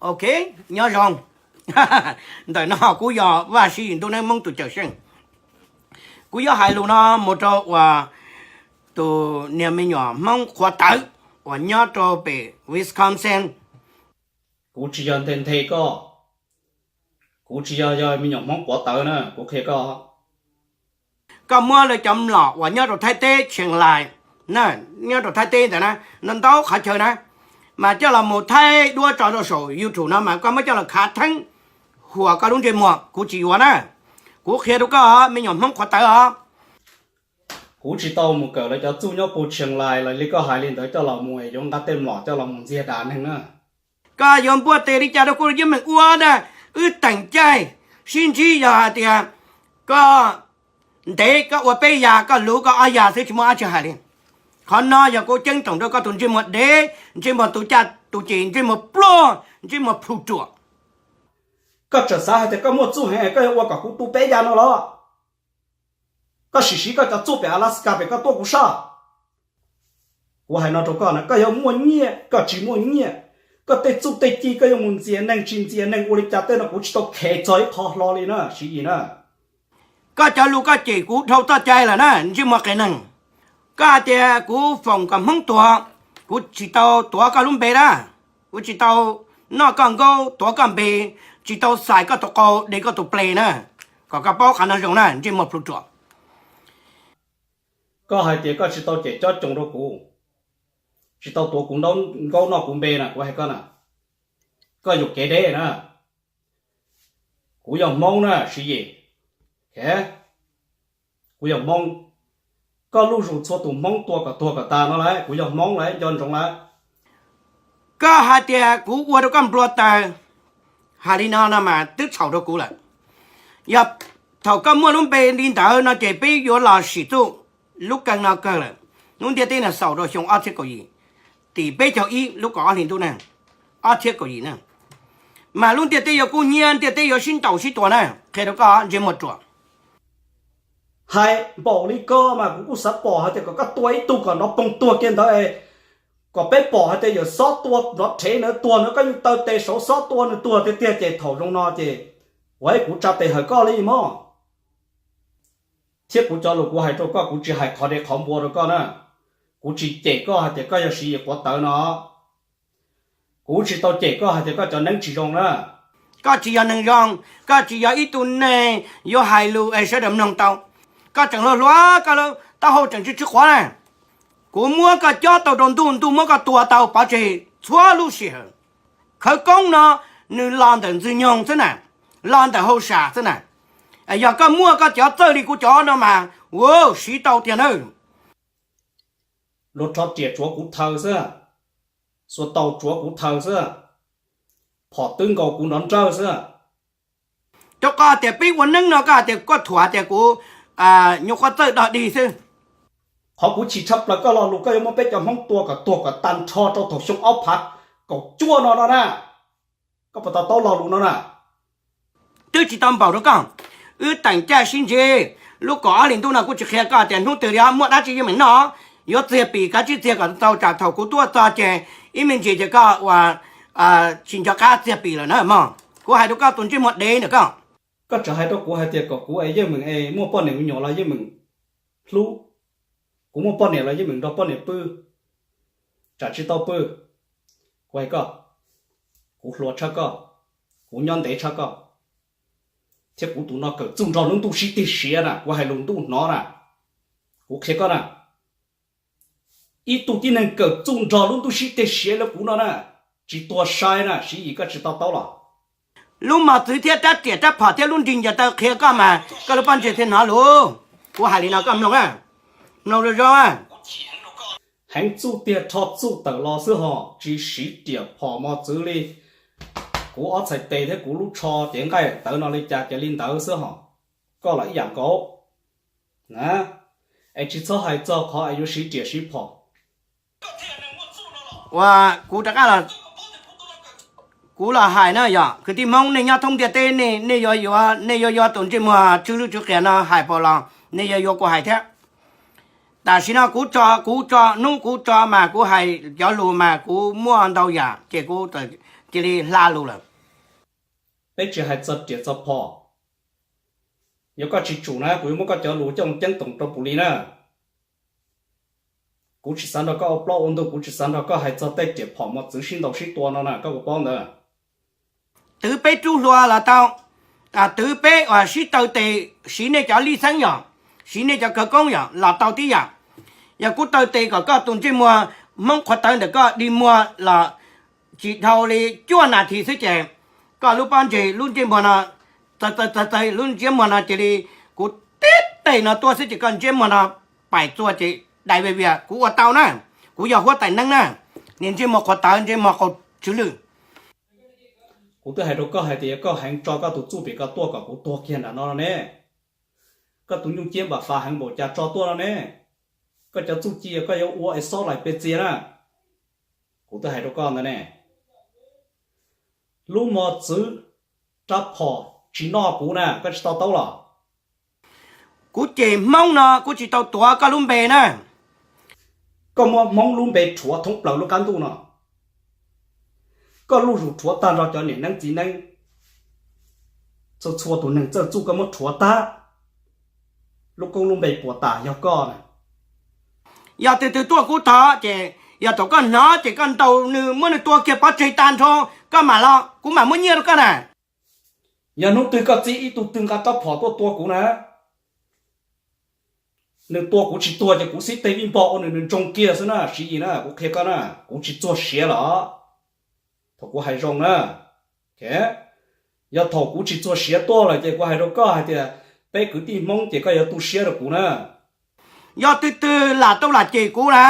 Ok, nyob zoo. Ntawm no kuv yog Vaj Siv Yis Ntuj Neeb Hmoob tus cawm seej. Kuv yuav hais lus no mus rau uas tus niag me nyuam Hmoob qhuav tawv uas nyob rau pem Wisconsin. Kuv tsis yog nthe nthe koj, kuv tsis yog yog me nyuam Hmoob qhuav tawv na, kuv qhia koj. Koj muab lawv cov mlom uas nyob rau Thaib teb Tsheej Lais na, nyob rau Thaib teb ntawd na, ntau ntau qhov chaw na, mas coj los mus thaij duab tso rau saum YouTube no mas koj muab coj los khav theeb huam koj lub ntsej muag, kuv tsis yuav na. Kuv qhia rau koj, me nyuam Hmoob qhuav tawv os. Kuv tsis tau mus kawm lawv cov txuj nyob puag Tsheej Lais los li koj hais li ntawd coj los mus yuav nqa tej mlom coj los mus ntxias das neeg na. Koj yuav npuaj tes li cas rau kuv yeej meem ua na. Wb teem caij sib ntsib yog hais tias koj ntev koj ua peb yas, koj luv koj ob yas xwb tsis muaj dab tsi hais li. Qhov no yog kuv ceeb toom rau koj tus ntsej muag dev, ntsej muag tus caj tus ces, ntsej muag pluag, ntsej muag plhu ruam. Koj tseem xav hais tias koj muaj txuj heev koj yuav ua kom kuv tu peb yas no los? Koj sim siv koj cov txuj pem Alaska pem koj tuaj kuv soj. Kuv hais no rau koj na, koj yuav muaj nyiaj koj tsis muaj nyiaj, koj tej txuj tej ci koj yuav mus ntxias neeg tsis ntxias neeg ua li cas tej no kuv tsis tau khev txog ib qho hlo li na Siv Yis na. Koj cov lus koj cem kuv dhau txoj cai lawm na ntsej muag qias neeg. Koj hais tias kuv foom kom Hmoob tuag, kuv tsis tau tuav koj lub npe na, kuv tsis tau noj koj nkaub tuav koj npe, tsis tau xais koj tus qau de koj tus ples na, kom koj paub qhov no zoo na ntsej muag plhu ruam. Koj hais tias koj tsis tau cem cob coos rau kuv, tsis tau tuav kuv nkaub noj kuv npe na, kuv hais koj na, koj yuam kev deb na. Kuv yog Hmoob na Siv Yis, kuv yog Hmoob. Koj luj zus txhua tus Hmoob tua kom tuag kom tas no lawm, kuv yog Hmoob lawm nco ntsoov lawm. Koj hais tias kuv ua rau koj nplua taws, hais li no no mas twb txhaum rau kuv lawm. Yog thaum koj muaj lub npe li ntawd no ces peb yuav los sim txuj lub kawg no kawg lawm. Lub ntiaj teb no xaus rau xyoo ob txhiab kaum yim, tim peb caug ib lub kaum ob hli ntuj na, ob txhiab kaum yim na, mas lub ntiaj teb yuav kub hnyiab, ntiaj teb yuav sib ntaus sib tua na, qhia rau koj ntsej muag ruam. Hais npaum li koj mas kuv kuj xav pom hais tias kom koj tua ib tug kom nrov poog tuag kiag ntawd, kom peb pom hais tias yawm xob tua nrov rhev ntawd tuag ntawd koj yeej taw tes saud xob tua nws tuag tiag tiag ces thaum zoo no ces ua kuv tsa tes hawm koj li mog. Thiab kuv cov lus kuv hais rau koj kuv tsis hais qhov dev qhov npua rau koj na, kuv tsis cem koj hais tias koj yog Siv Yis quav tawv no, kuv tsis tau cem koj hais tias koj cov neeb tsis zoo na. Koj tsis yog neeg zoo, koj tsis yog ib tug neeg yuav hais lus es sawv daws mloog tau. Koj tseem hluas hluas koj taub hau tseem tsw tsw quav na. Kuv muab koj cob tau rau ntuj, ntuj muab koj tua tau pov tseg txhua lub sij hawm. Khawv koob no nws los ntawm ntxwg nyoog xwb na, los ntawm hauj sam xwb na. Yog koj muaj koj cov txawj li kuv cov no mas, ua siv tau tiag nawb. Luag rho riam tsuav kuv thaw xwb, xuas taus tsuav kuv thaw xwb, phom twb nkaus kuv nrov nrawj xwb. Rau qhov tias peb ua neeb no koj hais tias koj thuam tias kuv nyuam qhuav txawj dog dig xwb. Qhov kuv chim tshaj plaws koj lo lus koj yuav muab peb cov Hmoob tua kom tuag kom tag nrho rau thaum xyoo ob phav kaum cuaj no no na. Koj puas to taub lo lus no na? Twb tsis tau npaum rau koj. Wb teem caij sib ntsib, lub kaum ob hlis ntuj no kuv tsis qhia koj tias hnub twg li muaj dab tsi yeej meem noj, yuav txiag pim kav tsij txiag kom tau tsam thaum kuv tuaj txog ces ib me ntsis ces koj ua tsis nco qab txiag pim lawm na mog. Kuv hais rau koj tus ntsej muag dev ntawm koj. Koj tseem hais rau kuv hais tias kom kuv es yeej meem es muaj poj niam me nyuam los yeej meem hlub, kuv muaj poj niam los yeej meem nrog poj niam pw, tsam tsis tau pw. Kuv hais koj, kuv hluas tshaj koj, kuv nyob ntev tshaj koj, thiab kuv tus no kawm txuj nrog lub ntuj sib tig siav na, kuv hais lus ntuj hnov na, kuv qhia koj na. Ib tug tib neeg kawm txuj nrog lub ntuj sib tig siav li kuv no na, tsis tuag sai na, Siv Yis koj tsis to taub los? Lub mos txwv thiab rab riam rab phom thiab lub nrig ncaws taw qhia koj mas koj lub pob ntseg thiaj hnov lus. Kuv hais li no koj mloog, mloog zoo zoo. Heev txuj tiag rho txuj tawm los xwb hos tsis siv riam phom mos txwv li. Kuv ob txhais tes thiab kuv lub tsho cev nqaij tawv no li cas ces li ntawd xwb hos. Koj los ib yam nkaus. Es tsis txhob hais txog qhov es yuav siv riam siv phom. Ua, kuv rov qab los, kuv los hais na, yog kwv tij Hmoob nej nyob thoob ntiaj teb, nej yuav yuav, nej yuav yuav tus ntsej muag tsw lwj tsw qias no hais puas los nej yuav yuav kuv hais thiab. Tam sim no kuv tso, kuv tso, hnub kuv tso mas kuv hais cov lus mas kuv muaj ntau yam ces kuv cia li hla lus lawm. Peb tsis hais txog riam txog phom. Yog koj tsis tsum na, kuv yuav muab koj cov lus coj mus ceeb toom rau puv li na. Kuv tsis xav nrog koj ua plaub ua ntug, kuv tsis xav nrog koj hais txog tej riam phom mos txwv sib ntaus sib tua no na, koj puas paub ntawd? Twv peb rub hlua los tau, twv peb sib taw tes, siv nej cov lij xeeb yom, siv nej cov khawv koob yom los tau tib yam. Yog kuv taw tes kom koj tus ntsej muag Hmoob qhuav tawv ntawm koj dig muag los tsis dhau li cuaj nas this xwb ces koj lub pob ntseg lub ntsej muag no, txawv txawv txawv txawv lub ntsej muag no cia li, kuv tib tes no tuaj xwb ces koj ntsej muag no paim txua ces dai vias vias, kuv ua tau na. Kuv yog huab tais neeb na, niag ntsej muag qhuav tawv ntsej muag qaug tswv lwj. Kuv twb hais rau koj hais tias yog koj heev tso koj tus txuj pem koj tuaj kom kuv tuag kiag nram no no ne. Koj tus nyuj ciab npam fas heev npaum cas tso tuaj no ne. Koj cov txuj ci koj yuav ua es xob lais pes txias na. Kuv twb hais rau koj ntawd ne. Lub mos txwv rab phom tsis noj kuv na, koj tsis to taub los? Kuv cem Hmoob no kuv tsis tau tuav koj lub npe na. Koj muab Hmoob lub npe rhuav thoob plaws lub qab ntuj no. Koj luj zus rhuav tag nrho cov niam neeb txiv neeb, txhua txhua tus neeg txawj txuj koj muab rhuav tag. Lub koob lub npe puas tas yog koj na. Yog tus twg tuaj kuv thov ces yog thaum koj hnov ces koj ntaus nws muab nws tua kiag pov tseg tag nrho, koj mam los kuv mam muab nyiaj rau koj na. Yog hnub twg koj txib ib tug twg nqa rab phom tuaj tua kuv na, nws tua kuv tsis tuag ces kuv xib teg vij npog ua nws, nws ntsoog kiag xwb na Siv Yis na, kuv qhia koj na, kuv tsis txuag siav los. Thaum kuv hais zoo na, yog thaum kuv tsis txuag siav tuaj lawm ces kuv hais rau koj hais tias peb kwv tij Hmoob ces koj yuav tu siab rau kuv na. Yog twg twg lam tau lam cem kuv na,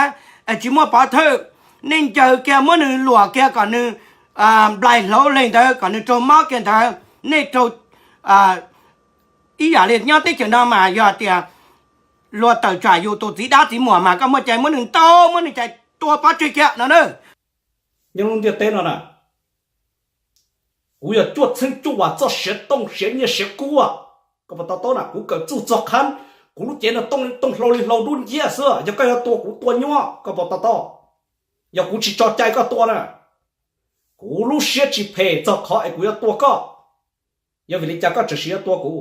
tsis muaj pov thawj, nej ncaws kiag muab nws luam kiag kom nws nplaig hlauv leeg ntawd kom nws raug mob kiag ntawd, nej raug ib yam li nyob teb chaws no mas yog tias luag tawm tsam yus tus txiv dab txiv muam mas koj muaj cai muab nws ntaus muab nws cais tua pov tseg kiag no na. Nyob lub ntiaj teb no na, kuv yog cuaj txheeb cuaj vam txoj siav tooj siav nyiaj siav kub, koj puas to taub na? Kuv kawm txuj txog qhab, kuv lub cev no tooj hlau li hlau dub nciab xwb, yog koj yuav tua kuv tua nyuaj, koj puas to taub? Yog kuv tsis tso cai koj tua na, kuv lub siab tsis phem txog qhov es kuv yuav tua koj. Yog vim li cas koj tseem siv yuav tua kuv?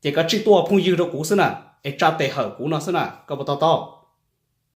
Ces koj tsij tuaj ua phooj ywg rau kuv xwb na, es tsa tes hawm kuv no xwb na, koj puas to taub?